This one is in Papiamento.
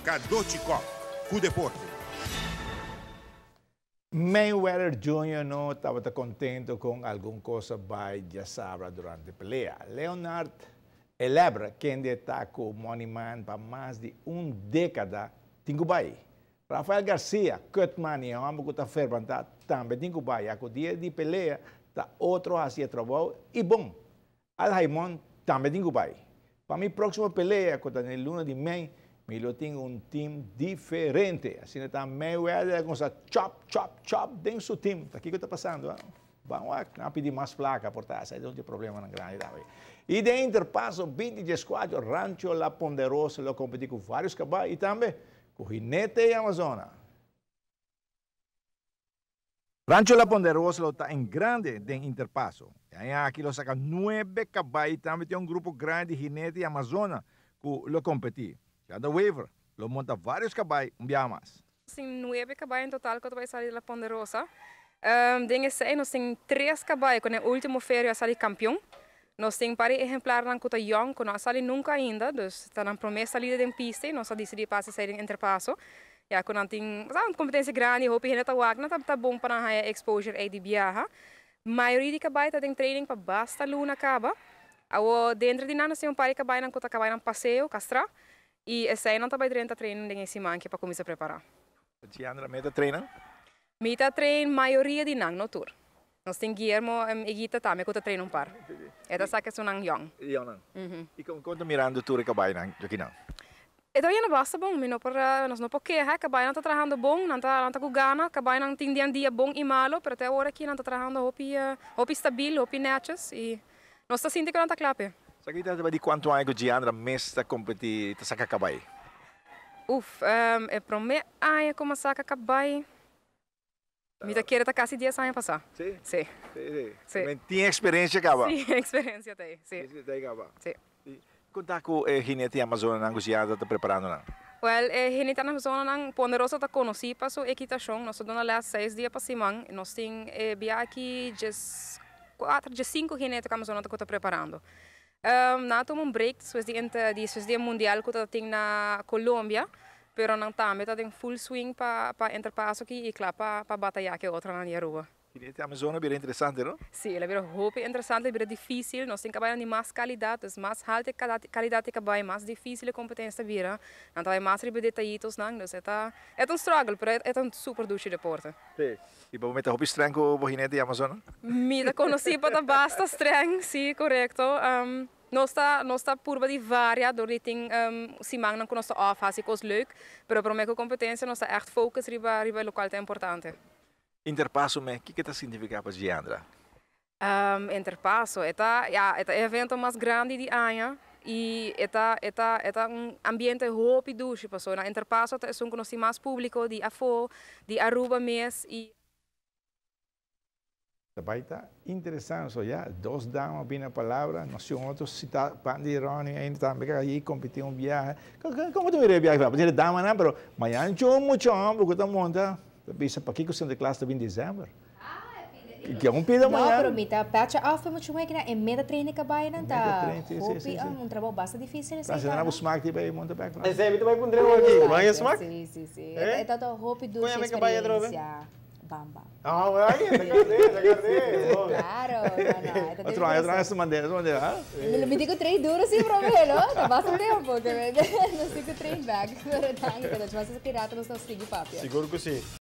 Cadochi Kock, cu deporte. Mayweather Jr. no tabata contento con algun cos a bay diasabra durante pelea. Leonard Elebra, kende ta cu Money Man pa mas di un decada, tin cu bay. Rafael Garcia, Cut Money, e homber cu ta ferbanta, tambe tin cu bay. Ya cu dia di pelea ta otro haci e trabou y bon. Al Haymon tambe tin cu bay. Pa mi proximo pelea cu ta den luna di mei, mi lo tin un team diferente. Asina ta Mayweather a cuminsa chop, chop, chop den su team. Ta kico ta pasando, ah? Ban wak, nan a pidi mas placa por ta esai ta un di e problemanan grandi tambe. Y den Interpaso 2014 Rancho La Ponderosa lo competi cu varios cabay y tambe cu Jinete y Amazona. Rancho La Ponderosa lo ta en grande den Interpaso. E aña aki lo saca nuebe cabay y tambe tin un grupo grandi di jinete y amazona cu lo competi. Janda Wever lo monta varios cabay un biaha mas. Nos tin nuebe cabay en total cu ta bay sali di La Ponderosa. Den esey nos tin tres cabay cu den ultimo feria a sali campeon. Nos tin par di ehemplarnan cu ta yong cu no a sali nunca ainda, dus ta nan prome salida den pista y nos a dicidi pa haci esey den Interpaso. Ya cu nan tin un competencia grandi, hopi hende ta wak nan, ta bon pa nan haya exposure ey di biaha. Mayoria di cabay ta den training pa basta luna caba. Awo dentro di nan nos tin un par di cabaynan cu ta cabaynan paseo, castra, y eseynan ta bay drenta training den e siman aki pa cuminsa prepara. Giandra, mi ta train nan? Mi ta train mayoria di nan, no tur. Nos tin Guillermo Higuita tambe cu ta train un par. E ta sa cu esunnan yong. Yongnan. Y con ta mirando tur e cabaynan djakinan? E ta yendo basta bon. Mi no por, nos no por keha. E cabaynan ta trahando bon, nan ta, nan ta cu gana. Cabaynan tin dia dia bon y malo, pero te awor aki nan ta trahando hopi, hopi stabil, hopi netjes y nos ta sinti cu nan ta cla p'e. Sa ki ta di cuanto aña cu Giandra mes ta competi, ta saca cabay? Uf, e prome aña cu mi a saca cabay. Mi ta kere ta casi dies aña pasá. Sí? Sí. Sí, sí. Sí. Men tin experiencia caba? Sí, experiencia ta ei, sí. Experiencia ta ei caba? Sí. I con ta cu e jinete Amazonanan cu si ya ta preparando nan? Wel, e jinete Amazonanan, Ponderosa ta conocí pa su equitacion. Nos ta duna les seis dia pa siman. Nos tin e bia aki djes cuatro, djes cinco jinete cu Amazona ta cu ta preparando. Nan a tuma un break despues di despues di e mundial cu ta tin na Colombia, pero nan tambe ta den full swing pa pa Interpaso aki y cla pa pa bataya cu e otronan di Aruba. Y e Amazona bira interesante, no? Sí, el a bira hopi interesante, el bira dificil. Nos tin caballo di mas calidad, dus mas halto e calidad di caballo, mas dificil e competencia ta bira. Nan ta bay mas riba e detayitosnan, dus e ta e ta un struggle, pero e ta un super dushi deporte. Sí. Y bo meta hopi streng cu bo jinete di Amazona? Mi ta conoci pa ta basta streng, sí, corecto. Nos ta, nos ta purba di varia door di tin simannan cu nos ta off haci cos leuk, pero prome cu competencia nos ta echt focus riba, riba e locual ta importante. Interpaso me, kico ta significa pa Giandra? Interpaso, e ta, ya, e ta e evento mas grandi di aña y e ta, e ta, e ta un ambiente hopi dushi pasobra na Interpaso ta esun cu nos tin mas publico di afo, di Aruba mes y. Ta bay ta interesante, so ya, dos dama bini a palabra, nos tin otro cita pan di Ronnie ainda tambe cu a competi un biaha, como ta mira e biaha? Pasobra damanan, pero mañana cu mucho homber cu ta monta, ta bisa pakico Sinterklaas ta bini december. Ke un pida No, mañana. pero mi ta pecha af pe mucho muhe kina e meta train di cabaynan Meta ta train, sí, sí, hopi sí, sí. un trabou basta dificil esey Francia, ta, nan no? bo smaak di bay monta bek, Francia. Esey mi ta bay puntra awor aki. Bo haña smaak? Sí, sí, sí. Eh? E ta ta hopi Kon dushi yama e cabay atrobe? experiencia. Bamba. Ah, bueno, ta cardé, ta cardé. Bon. Claro, no, no, e ta Otro aña, otro aña su mandera, su mandera, ah? Mi tin cu train duro sí prome, no? Ta basta tempo, ke nos tin cu train back. Pero danki, pero mas esaki rato nos ta sigui papia. Sigur cu sí.